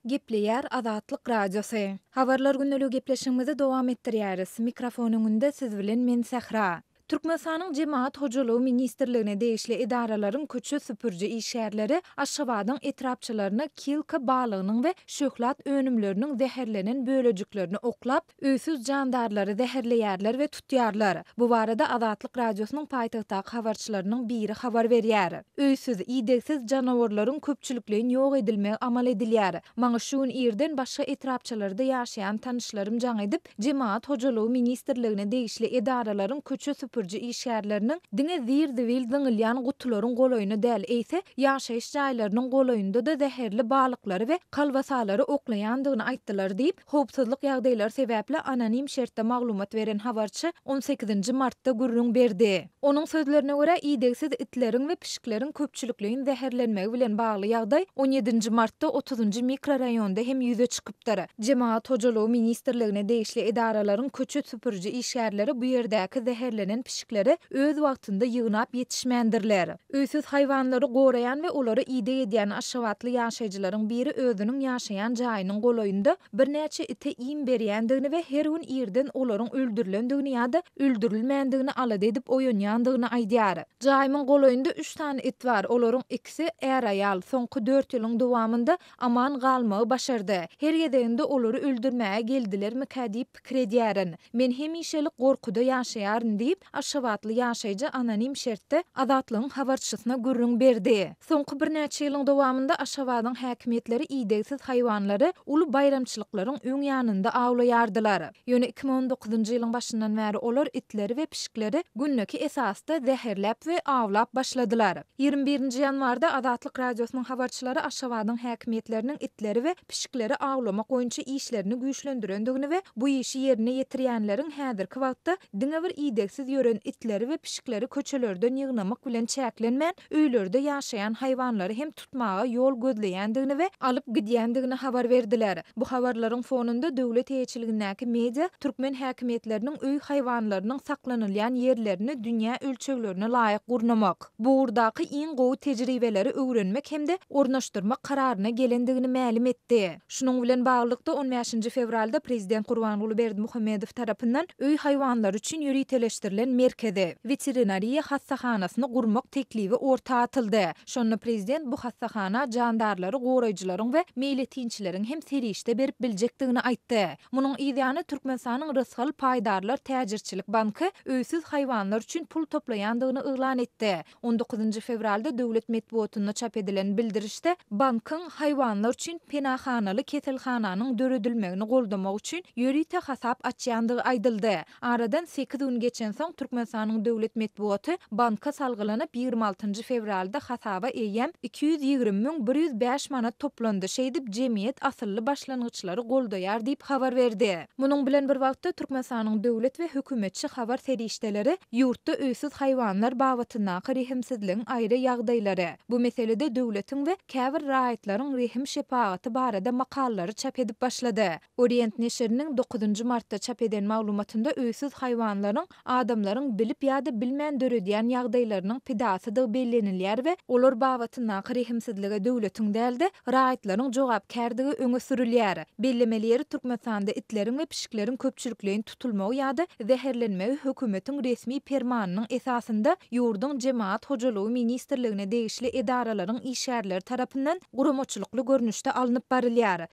Gepleýär Azatlyk Radiosy. Habarlar gündeligi gepleşigimizi dowam etdirýäris. Mikrofon öňünde siz bilen men Sähra. Türkmenistanyň Jemagat hojalygy ministrligine degişli edaralaryň köçe süpüriji işgärleri Aşgabadyň etrapçalaryna kilka balygynyň we şöhlat önümleriniň zäherlenen bölejiklerini oklap, öýsüz jandarlary zäherleýärler we tutýarlar. Bu barada Azatlyk Radiosynyň paýtagtdaky habarçylarynyň biri habar berýär. Öýsüz, idegsiz janawarlaryň köpçülikleýin ýok edilmegi amal edilýär. Maňa şu gün irden başga etrapçalarda ýaşaýan tanyşlarym jaň edip, Jemagat hojalygy ministrligine degişli edaralaryň köçe süpüriji işgärleriniň diňe zir-zibil zyňylýan gutularyň golaýyna däl, eýse, ýaşaýyş jaýlarynyň golaýynda-da zäherli balyklary we kolbasalary oklaýandygyny aýtdylar diýip, howpsuzlyk ýagdaýlary sebäpli anonim şertde maglumat beren habarçy on sekizinji martda gürrüň berdi. Onuň sözlerine görä, idegsiz itleriň we pişikleriň köpçülikleýin zäherlenmegi bilen bagly ýagdaý on ýedinji martda otuzynjy mikroraýonda hem ýüze çykypdyr. Jemagat hojalygy ministrligine degişli edaralaryň köçe süpüriji işgärleri bu ýerdäki zäherlenen pişikleri öz wagtynda ýygnap ýetişmändirler. Öýsüz haýwanlary goraýan we olara ideg edýän aşgabatly ýaşaýjylaryň biri özüniň ýaşaýan jaýynyň golaýynda birnäçe ite iým berýändigini we her gün irden olaryň öldürilendigini ýa-da öldürilmändigini alada edip oýanýandygyny aýdýar. Jaýymyň golaýynda üç sany it bar, olaryň ikisi är-aýal, soňky dört ýylyň dowamynda aman galmagy başardy. Her gezeginde olary öldürmäge geldilermikä diýip pikir edýärin. Men hemişelik gorkuda ýaşaýaryn diýip, aşgabatly ýaşaýjy anonim şertde Azatlygyň habarçysyna gürrüň berdi. Soňky birnäçe ýylyň dowamynda Aşgabadyň häkimiýetleri idegsiz haýwanlary uly baýramçylyklaryň öň ýanynda awlaýardylar. Ýöne 2019-njy ýylyň başyndan bäri olar itleri we pişikleri gündeki esasda zäherläp we awlap başladylar. Ýigrimi birinji ýanwarda Azatlyk Radiosynyň habarçylary Aşgabadyň häkimiýetleriniň itleri we pişikleri awlamak boýunça işlerini güýçlendirendigini we bu işi ýerine ýetirýänleriň häzirki wagtda diňe bir idegsiz ýören itleri we pişikleri köçelerden ýygnamak bilen çäklenmän, öýlerde ýaşaýan haýwanlary hem tutmaga ýol gözleýändigini we alyp gidýändigini habar berdiler. Bu habarlaryň fonunda döwlet eýeçiligindäki media türkmen häkimiýetleriniň öý haýwanlarynyň saklanylýan ýerlerini dünýä ölçeglerine laýyk gurnamak, bu ugurdaky iň gowy tejribeleri öwrenmek hem-de ornaşdyrmak kararyna gelendigini mälim etdi. Şunuň bilen baglylykda, on bäşinji fewralda prezident Gurbanguly Berdimuhamedow tarapyndan öý haýwanlary üçin ýöriteleşdirilen merkezi, weterinariýa hassahanasyny gurmak teklibi orta atyldy. Şonda prezident bu hassahana jandarlary goraýjylaryň we meýletinçileriň hem serişde berip biljekdigini aýtdy. Munuň yzýany Türkmenistanyň Rysgal paýdarlar täjirçilik banky öýsüz haýwanlar üçin pul toplaýandygyny yglan etdi. On dokuzynjy fewralda döwlet metbugatynda çap edilen bildirişde bankyň haýwanlar üçin penahanaly keselhananyň döredilmegini goldamak üçin ýörite hasap açýandygy aýdyldy. Aradan sekiz gün geçensoň, Türkmenistanyň döwlet metbugaty banka salgylanyp, 26 nji fewralda hasaba eýýäm 220 105 manat toplandy, şeýdip, jemgyýet asylly başlangyçlary goldaýar diýip habar berdi. Munuň bilen bir wagtda, Türkmenistanyň döwlet we hökümetçi habar serişdeleri ýurtda öýsüz haýwanlar babatyndaky rehimsizligiň aýry ýagdaýlary, bu meselede döwletiň we käbir raýatlaryň rehim-şepagaty barada makalalary çap edip başlady. Orient neşiriniň dokuzynjy martda çap eden maglumatynda öýsüz haýwanlaryň adamlaryň bilip ýa-da bilmän döredýän ýagdaýlarynyň pidasydygy bellenilýär we olar babatyndaky rehimsizlige döwletiň däl-de, raýatlaryň jogapkärdigi öňe sürülýär. Bellemeli ýeri, Türkmenistanda itleriň we pişikleriň köpçülikleýin tutulmagy ýa-da zäherlenmegi hökümetiň resmi permanynyň esasynda ýurduň Jemagat hojalygy ministrligine degişli edaralaryň işgärleri tarapyndan guramaçylykly görnüşde alnyp barylýar.